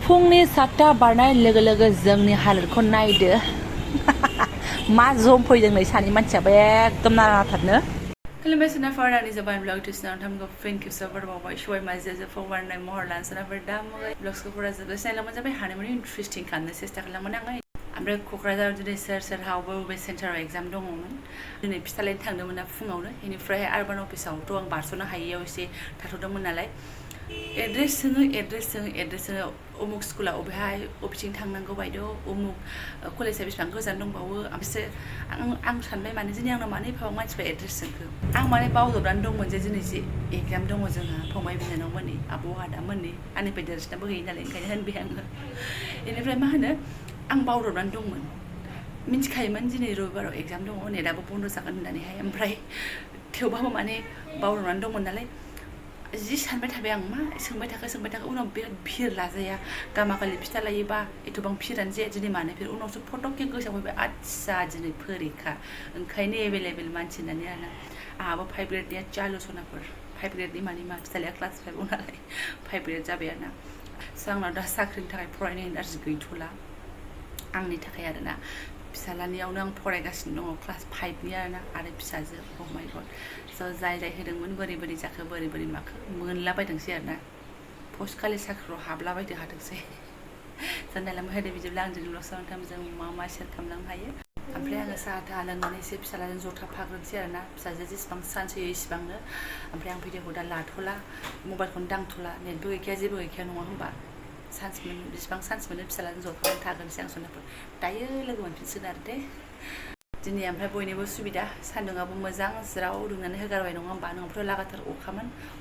फुंनि 7टा बारनाय लोगो लोगो जोंनि हालोदखौ नायदो मा जम फैदों नै सानै मानसियाबो एकदम नाराथारनो खुलुमबाय सोनाफोर आंनि जबानब्लग टिउसनाव नोंथांमोनखौ फिन खेबसेबाव बावबाय सबाय माजे फवारनाय महर लाना सोनाफोर दा ब्लग्सखौ फरा जोबोद नायलांबानो जाबाय हानायमानि इन्टारेस्टिं खालामनो सेस्था खालामोन आङो ओमफ्राय क'क्राझाराव दिनै सोरहा बबे सेन्टाराव एग्जाम दङमोन दिनै फिथालायनो थांदोंमोन ना फुङावनो बेनिफ्राय आर्बान अफिसावथ' आं बारस'नो हायैयाव एसे थाथ'दोंमोन नालाय एड्रेस सोङो उमुक स्कुला अबेथिं थांनांगौ बायद' उमुक कलेजआ बेसेबां गोजान दंबावो ओमफ्राय आं सानबाय माने दिनै आंनाव मानो एफाबां मानसिफ्रा एड्रेस सोंखो आं माने बावजोबनानै दंमोन जे दिनै जे एग्जाम दङ जोंहा फंबाय बिनानावमोननि आब' आदामोननि आंनिफ्राय देरसिनाबो गैयै नालाय ओंखायनो होनबाय आङो बेनिफ्राय मा होनो आं बावजोबनानै दंमोन मिन्थिखायोमोन दिनै रबिबाराव एग्जाम दङ नेटआबो बन्द' जागोन होननानैहाय ओमफ्राय थेवबाबो माने बावजोबनानै दंमोन नालाय जि सानबाय थाबाय आं मा सोंबाय थाखो उनाव बिराद भिर लाजाया गामाखालि फिथा लायोबा एथ'बां भिरानो जाया दिनै मानो भिर उनावसो फटकके गोसोआव फैबाय आदसा दिनै फोरिखा ओंखायनो एभेलेबेल मानसि होननानै आरोना आंहाबो 5 ग्रेडनिया चालु सनाफोर 5 ग्रेडनि माने मा फिसालाया क्लास 5 नालाय 5 ग्रेड जाबाय आरोना स' आंनाव दा साख्रिनि थाखाय फरायनाय एनार्जि गैथ'ला आंनि थाखाय आरोना फिसालानियावनो आं फरायगासिनो दङ क्लास 5नि आरोना आरो फिसाजो अ माय गड स' जाय होदोंमोन बोरै जाखो बोरै माखो मोनलाबायदोंसै आरोना पस्ट खालि साख्रियाव हाबलाबायदो हादोंसै नायलांबाय होदो बिदिब्ला आं दिनै ब्लग सावरायनो जों मा शेयार खालामलांनो हायो ओमफ्राय आङो साहा थाहा लोंनानै एसे फिसालाजों जथा फाग्रोनोसै आरोना फिसाजो जेसेबां चान्स होयो इसिबांनो ओमफ्राय आं भिडिअखौ दा लाथ'ला मबाइलखौनो दांथ'ला नेटबो गैखाया जेबो गैखाया नङा होमबा बेसेबां चान्स मोनो फिसालाजों जथाजों थागोनसै आं सनाफोर दायो लोगो मोनफिनसिगोन आरो दे दिनै ओमफ्राय बयनिबो सुबिदा सान्दुङाबो मोजां ज्राव दुंनानै होगारबाय नङा होमबा नङाबाथ' लागाथार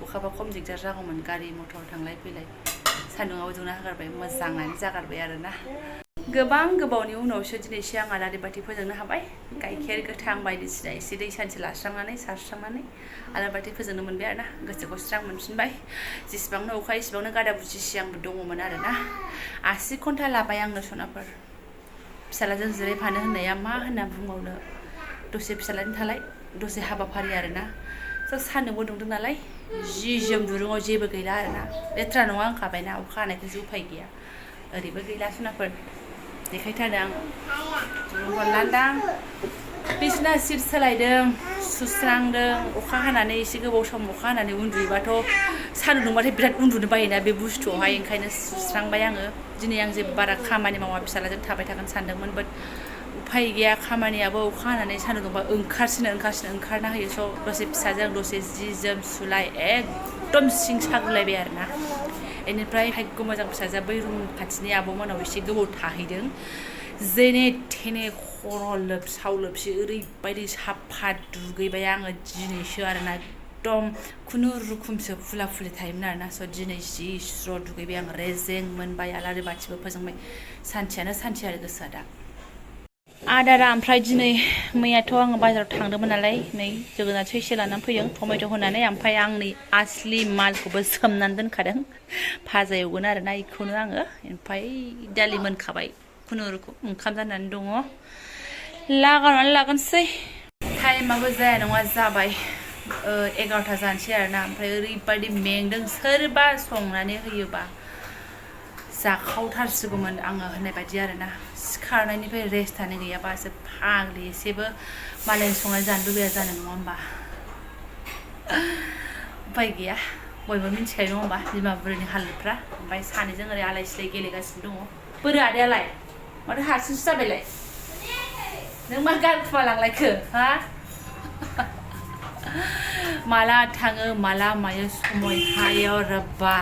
अखाबा खम दिगदार जागौमोन गारि मथर थांलाय फैलाय सान्दुङाबो दुंना होगारबाय मोजाङानो जागारबाय आरोना गोबां गोबावनि उनावसो दिनैसो आं आलारि बाथि फोजोंनो हाबाय गाइखेर गोथां बायदिसिना एसे दै सानसे सारस्रांनानै आलारि बाथि फोजोंनो मोनबाय आरोना गोसोखौ स्रां मोनफिनबाय जेसेबांनो अखा एसेबांनो गादा बुसिसि आंबो दङमोन आरोना 80 घन्टा लाबाय आंनो सनाफोर फिसालाजों जिरायफानो होननाया मा होनना बुंबावनो दसे फिसालाजों थालाय दसे हाबाफारि आरोना स' सान्दुंबो दुंदों नालाय जि जोम दुरुङाव जेबो गैला आरोना लेथ्रा नङा होनखाबायना अखा हानायखौ उफाय गैया ओरैबो गैला सनाफोर देखायथारदों आं दुरुंखौ लांदां बिसना सिट सोलायदों सुस्रांदों अखा हानानै एसे गोबाव सम अखा हानानै उन्दुयोबाथ' सान्दुं दुंबाथाय बिराद उन्दुनो बायोना बे बुस्थुआवहाय ओंखायनो सुस्रांबाय आङो दिनै आं जेबो बारा खामानि मावा फिसालाजों थाबाय थागोन सानदोंमोन बाट उफाय गैया खामानियाबो अखा हानानै सान्दुं दुंबा ओंखारना होयो स' दसे फिसाजों दसे जि जोम सुलाय एकदम सिं सागुलायबाय आरोना बेनिफ्राय भाग्य मोजां फिसाजोआ बै रुम खाथिनि आब'मोनाव एसे गोबाव थाहैदों जेने थेने खर' लोबसाव लोबसि ओरैबायदि साफा दुगैबाय आङो दिनैसो आरोना एकदम खुनुरुखुमसो फुला फुलि थायोमोन आरोना स' दिनै जि स्र' दुगैबाय आं रेजें मोनबाय आलारि बाथिबो फोजोंबाय सान्थियानो सान्थि आरो गोसोआ दा आदारा ओमफ्राय दिनै मैयाथ' आङो बाजाराव थांदोंमोन नालाय नै जोगोनार एसे लानानै फैदों टमेट' होनानै ओमफ्राय आंनि आसलि मालखौबो सोमनानै दोनखादों भाजा एवगोन आरोना बेखौनो आङो ओमफ्राय दालि मोनखाबाय खुनुरुखुम ओंखाम जानानै दङ लागायनानै लागोनसै टाइमाबो जाया नङा जाबाय 11टा जानोसै आरोना ओमफ्राय ओरैबायदि मेंदों सोरबा संनानै होयोबा जाखावथारसिगौमोन आङो होननाय बायदि आरोना सिखारनायनिफ्राय रेस्टआनो गैयाबासो फाग्लि एसेबो मालायनि संनाय जानो लुबैया जानो नङा होमबा उफाय गैया बयबो मिन्थिखायो नङा होमबा बिमा बुरैनि हालोदफ्रा ओमफ्राय सानैजों ओरै आलाय सिलाय गेलेगासिनो दङ बोरो आदायालाय माथो हारसिंसो जाबायलाय नों मा गारखुमा लांलायखो हा माला थाङो माला मायो समय हायो रब्बा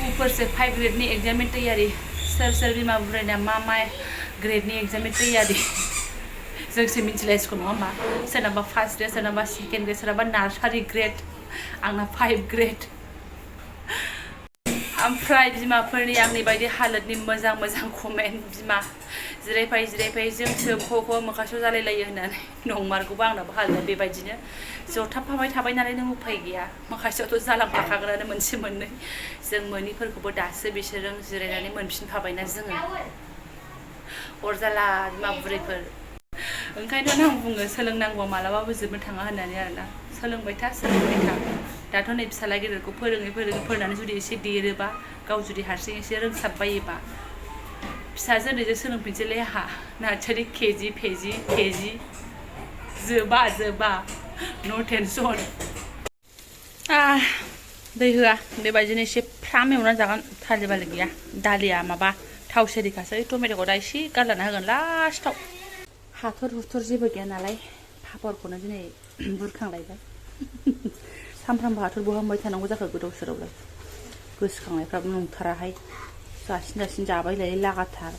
ऊपर से 5 ग्रेडनि एग्जामनि तैयारी सोर बिमा बुरैना मा ग्रेडनि एग्जामनि तैयारी जोंसो मिन्थिलायसिगौ नङा होमबा सोरनाबा फार्स्ट ग्रेड सोरनाबा सेकेन्ड ग्रेड सोरनाबा नार्सारि ग्रेड आंना 5 ग्रेड ओमफ्राय बिमाफोरनि आंनि बायदि हालोदनि मोजां कमेन्ट बिमा जिरायफाय जोंसो ख'ख' मोखासो जालायलायो होननानै नंमारगौबा आंनाबो हालोदा बेबायदिनो जथाबफाबाय थाबाय नालाय नों उफाय गैया माखासेयावथ' जालांफाखागोनानो मोनसे मोननै जों मोनिफोरखौबो दासो बिसोरजों जिरायनानै मोनफिनफाबायना जोङो अरजाला बिमा बुरैफोर ओंखायनोथ' आं बुङो सोलोंनांगौआ मालाबाबो जोबनो थाङा होननानै आरोना सोलोंबाय था दाथ' नै फिसाला गेदेरखौ फोरोंनानै जुदि एसे देरोबा गाव जुदि हारसिं एसे रोंसाबबायोबा फिसाजो उन्दैजों सोलोंफिनसैलै आंहा नार्सारि केजि जोबा नो टेनसन दै होआ बेबायदिनो एसे फ्राम एवनानै जागोन थालिर बालि गैया दालिया माबा थाव सेरिखासै टमेट'खौ दा एसे गारलाना होगोन लास्टाव हाथर हुथर जेबो गैया नालाय पापरखौनो दिनै बुरखांलायबाय सामफ्रामबो हाथर बहांबाय थानांगौ जाखो गोदाव सोरावलाय गोसोखांनायफ्राबो नंथाराहाय जासिन जाबायलाय लागाथार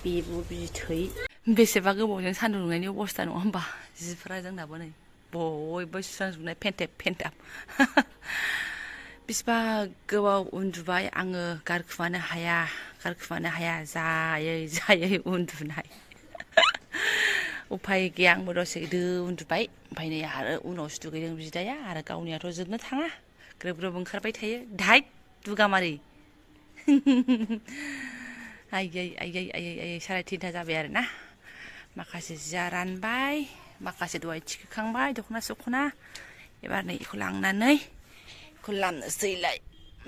बेबु बिथै बेसेबा गोबावजों सान्दुं दुंनायनि अबस्था नङा होमबा जिफोरा जोंनाबो नै बयबो सुस्रांजोबनाय फेन्थेब बिसिबा गोबाव उन्दुबाय आङो गारखुमानो हाया जायै उन्दुनाय उफाय गैया आंबो दसे उन्दुबाय ओमफ्राय नै आरो उनावसो दुगैदों बिदाया आरो गावनियाथ' जोबनो थाङा ग्रोब ओंखारबाय थायो धाइट दुगामारि आयै 3:30 जाबाय आरो ना माखासे जिया रानबाय माखासे दहाय थिखोखांबाय दख'ना सख'ना एबार नै बेखौ लांनानै बेखौ लामनोसैलाय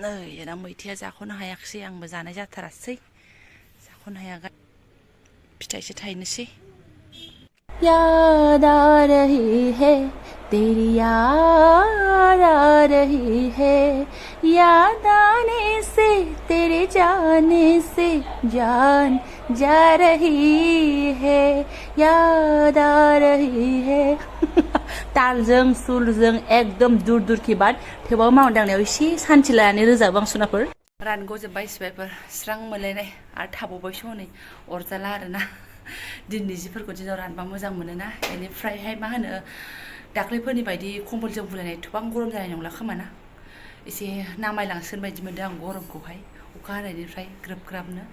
नै दा मैथाया जाख'नो हायाखिसै आंबो जानाय जाथारासै जाख'नो हाया फिथाइसो थायनोसै याद आ रही है तेरी याद आ रही है याद आने से तेरे जाने से जान जा रही है याद आ रही है तालजों सुरजों एकदम दुर की बात थेवबाबो मावनो दांनायाव एसे सान्थि लानानै रोजाबो आं सुनाफोर रानग'जोब्बाय सिबायफोर स्रां मोनलायनाय आरो थाबावबायसो हनै अरजाला आरोना दिननि जिफोरखौ दिनाव रानबा मोजां मोनोना बेनिफ्रायहाय मा होनो दाख्लैफोरनि बायदि कम्बलजों बुलायनाय थबां गरम जानाय नंला खोमाना एसे नामायलांसिगोन बायदि मोनदों आं गरमखौहाय अखा हानायनिफ्राय ग्राबनो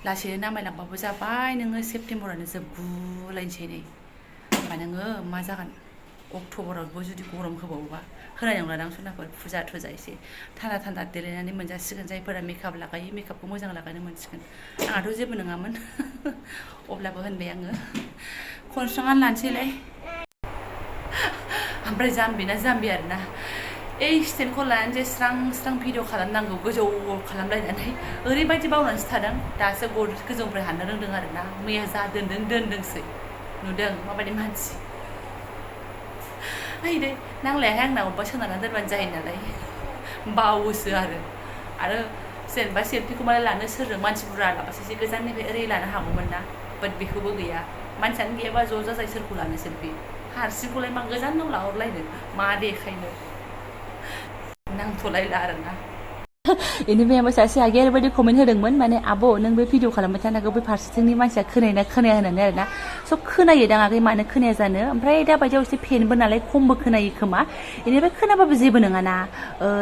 लासैनो नामायलांबाबो जाबाय नोङो सेप्तेम्बरानो जोबगुलायनोसै नै होमबा नोङो मा जागोन अक्ट'बरावबो जुदि गरम होबावोबा होनाय नंला दां सनाफोर फुजा थुजा एसे थान्दा देलायनानै मोनजासिगोन जायफोरा मेकआप लागायो मेकआपखौ मोजां लागायनो मोनसिगोन आंहाथ' जेबो नङामोन अब्लाबो होनबाय आङो खनस्रांनानै लानोसैलाय ओमफ्राय जाम्बि आरोना स्टेन्डखौ लानानै जे स्रां भिडिअ खालामनांगौ गोजौ खालामलायनानै ओरैबायदि बावनानैसो थादों दासो गोजौनिफ्राय हाननो रोंदों आरोना मैया जा दोनदोंसै नुदों माबायदि मानसि दे नांलायाहाय आंना अबेबा सोनारनानै दोनबानो जायो नालाय बावोसो आरो जेनेबा सेल्फिखौ मालाय लानो सोरजों मानसि बुरजा लाबासो एसे गोजाननिफ्राय ओरै लानो हागौमोन ना बाट बेखौबो गैया मानसियानो गैयाबा ज' जाजाय सोरखौ लानो सेल्फि हारसिंखौलाय मा गोजानाव लाहरलायनो मा देखायनो नांथ'लायला आरोना बेनिफ्राय ओमफ्राय सासे आगैया ओरैबायदि कमेन्ट होदोंमोन माने आब' नों बे भिडिअ खालामबाय थानांगौ बे फारसेथिंनि मानसिया खोनायोना खोनाया होननानै आरोना स' खोनायो दां आगै मानो खोनाया जानो ओमफ्राय दा बायदियाव एसे फेनबो नालाय खमबो खोनायो खोमा बेनिफ्राय खोनाबाबो जेबो नङाना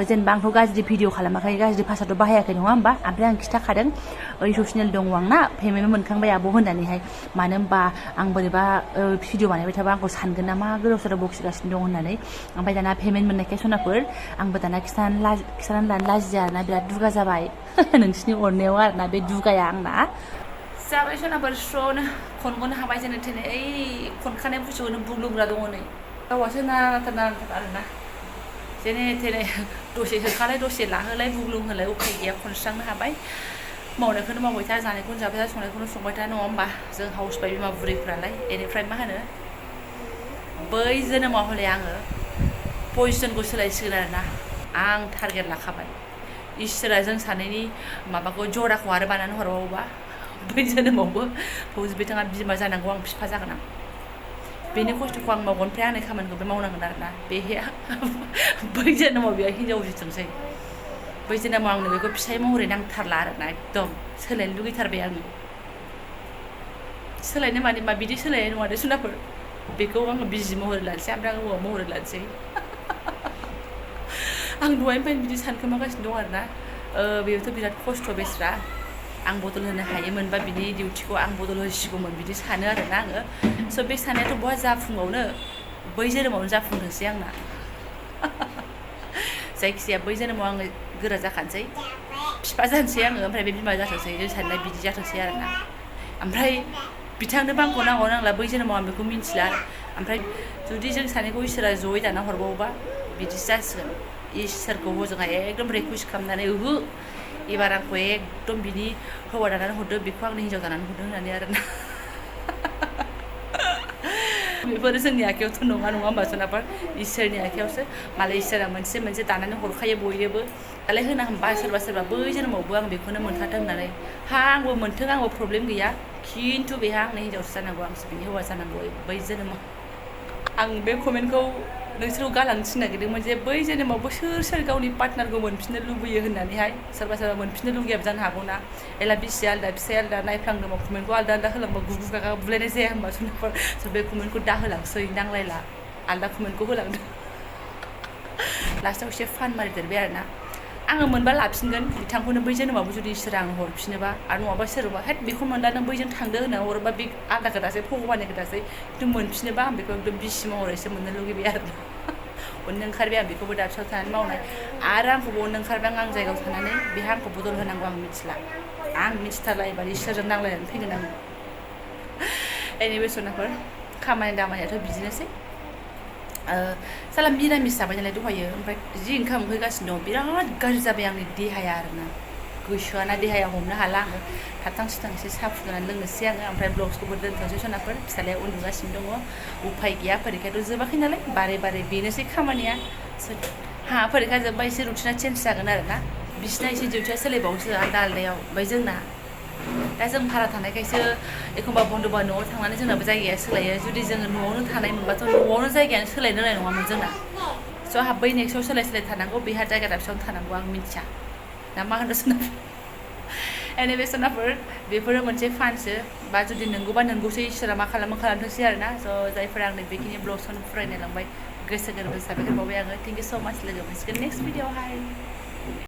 जेनेबा आंथ' गाज्रि भिडिअ खालामाखै गाज्रि भाषाथ' बाहायाखै नङा होमबा ओमफ्राय आं खिथाखादों इउटुब चेनेल दङ आंना पेमेन्ट मोनखांबाय आब' होननानैहाय मानो होनबा आं बोरैबा भिडिअ बानायबाय थाबा आंखौ सानगोन नामा गोदाव सोराव बखिगासिनो दं होननानै ओमफ्राय दाना पेमेन्ट मोननायखाय सनाफोर आंबो दाना खिथानानै लानो लाजिया आरोना बिराद दुगा जाबाय नोंसिनि अरनायाव आरोना बे दुगाया आंना जाबाय सनाफोर स्र'नो खनग'नो हाबाय जेने थेने खनखानाय बुस्थुखौनो बुग्लुंग्रा दङ नै गावहासो नानाथार आरोना जेने थेने दसे होखालाय दसे लाहोलाय बुग्लुंहोलाय उफाय गैया खनस्रांनो हाबाय मावनायखौनो मावबाय था जानायखौनो जाबाय था संनायखौनो संबाय था नङा होमबा जों हाउस वाइफ बिमा बुरैफ्रालाय बेनिफ्राय मा होनो बै जोनोमाव हले आङो पजिसनखौ सोलायसिगोन आरोना आं टारगेट लाखाबाय इसोरा जों सानैनि माबाखौ जराखौ आरो बानायनानै हरबावोबा बै जोनोमावबो फौजि बिथाङा बिमा जानांगौ आं बिफा जागोन आं बेनि खस्थ'खौ आं मावगोन ओमफ्राय आंनि खामानिखौ बे मावनांगोन आरोना बे बै जोनोमाव बेहा हिनजाव जिथोंसै बै जोनोमाव आंनो बेखौ फिसाय महरै नांथारला आरोना एकदम सोलायनो लुगैथारबाय आङो सोलायनो माने मा बिदि सोलायनाय नङा दे सुनाफोर बेखौ आङो बिजि महरै लानोसै ओमफ्राय आं हौवा महरै लानोसै आं दहायनिफ्रायनो बिदि सानखोमागासिनो दं आरोना बेथ' बिराद खस्थ' बेस्रा आं बदल होनो हायोमोनबा बिनि डिउटिखौ आं बदल होसिगौमोन बिदि सानो आरोना आङो स' बे साननायाथ' बहा जाफुङावनो बै जोनोमावनो जाफुंथोंसै आंना जायखिजाया बै जोनोमाव आङो गोरा जाखानोसै बिफा जानोसै आङो ओमफ्राय बे बिमा जाथोंसै जों साननाय बिदि जाथोंसै आरोना ओमफ्राय बिथांनोबो आंखौ नांगौ नांला बै जोनोमाव आं बेखौ मिन्थिला ओमफ्राय जुदि जों सानैखौ इसोरा जयै दाना हरबावोबा बिदिसो जासिगोन इसोरखौ हजोंहाय एकदम रिकुवेस्ट खालामनानै ओहो एबार आंखौ एकदम बिनि हौवा दानानै हरदो बेखौ आंनि हिन्जाव दानानै हरदो होननानै आरोना बेफोरो जोंनि आखायावथ' नङा होमबा जुनाफोर इसोरनि आखायावसो मालाय इसोरा मोनसे दानानै हरखायो बयनोबो दालाय होना होनबा सोरबा बै जोनोमावबो आं बेखौनो मोनखाथों होननानै आंबो मोन्थों आंबो प्रब्लेम गैया खिन्थु बेहा आंनि हिन्जावसो जानांगौ आंसो बिनि हौवा जानांगौ बै जोनोमाव आं बे कमेन्टखौ नोंसोरखौ गालांनो थिननो नागिरदोंमोन जे बै जोनोमावबो सोर गावनि पार्टनारखौ मोनफिननो लुबैयो होननानैहाय सोरबा मोनफिननो लुगैयाबो जानो हागौना एला बिसिया आलदा फिसाया आलदा नायफ्लांदोंबा कमेन्टखौ आलदा होलांबा गुगु गागा बुलायनाय जाया होनबा जुनाफोर बे कमेन्टखौ दा होलांसै नांलायला आलदा कमेन्टखौ होलांदों लास्टआव एसे फान मारिदेरबाय आरोना आङो मोनबा लाफिनगोन बिथांखौनो बै जोनोमावबो जुदि इसोरा आं हरफिनोबा आरो नङाबा सोरबा हेट बेखौ मोनला नों बैजों थांदो होनना हरोबा बे आलदा खोथासै भगबाननि खोथासै खिन्थु मोनफिनोबा आं बेखौ एकदम बिसि महरैसो मोननो लुगैबाय आरोना अननो ओंखारबाय आं बेखौबो दाबसेयाव थानानै मावनाय आरो आंखौबो अननो ओंखारबाय आं जायगायाव थानानै बेहा आंखौ बदल होनांगौ आं मिथिला आं मिथिथारला एबार इसोरजों नांलायनानै फैगोन आं एनिवे सनाफोर खामानि दामानियाथ' बिदिनोसै साला मिरामिस जाबाय नालाय दहायो ओमफ्राय जि ओंखाम उखैगासिनो दं बिराद गाज्रि जाबाय आंनि देहाया आरोना गोसोआना देहाया हमनो हाला आङो थाबथां सिथां एसे साहा फुदुंनानै लोंनोसै आङो ओमफ्राय ब्लग्सखौबो दोनथ'नोसै सनाफोर फिसालाया उन्दुगासिनो दङ उफाय गैया फरिखायाथ' जोबाखै नालाय बारे बेनोसै खामानिया फरिखा जोब्बा एसे रुटिना चेन्ज जागोन आरोना बिसिना एसे डिउटिया सोलायबावोसो आलदायाव ओमफ्राय जोंना दा जों भारा थानायखायसो एखमबा बन्द'बा न'आव थांनानै जोंनाबो जायगाया सोलायो जुदि जोङो न'आवनो थानाय मोनबाथ' न'आवनो जायगायानो सोलायनो रोंनाय नङामोन जोंना स' आंहा बै नेक्स्टआव सोलाय थानांगौ बेहा जायगा दाबसेयावनो थानांगौ आं मिथिया ना मा होनो सोनाफोर एनिवे सोनाफोर बेफोरो मोनसे फानसो बा जुदि नंगौबा नंगौसै इसोरा मा खालामथोंसै आरोना स' जायफोरा आंनो बेखिनि ब्लग्सखौ फरायनो लांबाय गोसो गोरबो साबायखर बावबाय आङो थेंक इउ स' माच लोगो मोनसिगोन नेक्स्ट भिडिअ'आवहाय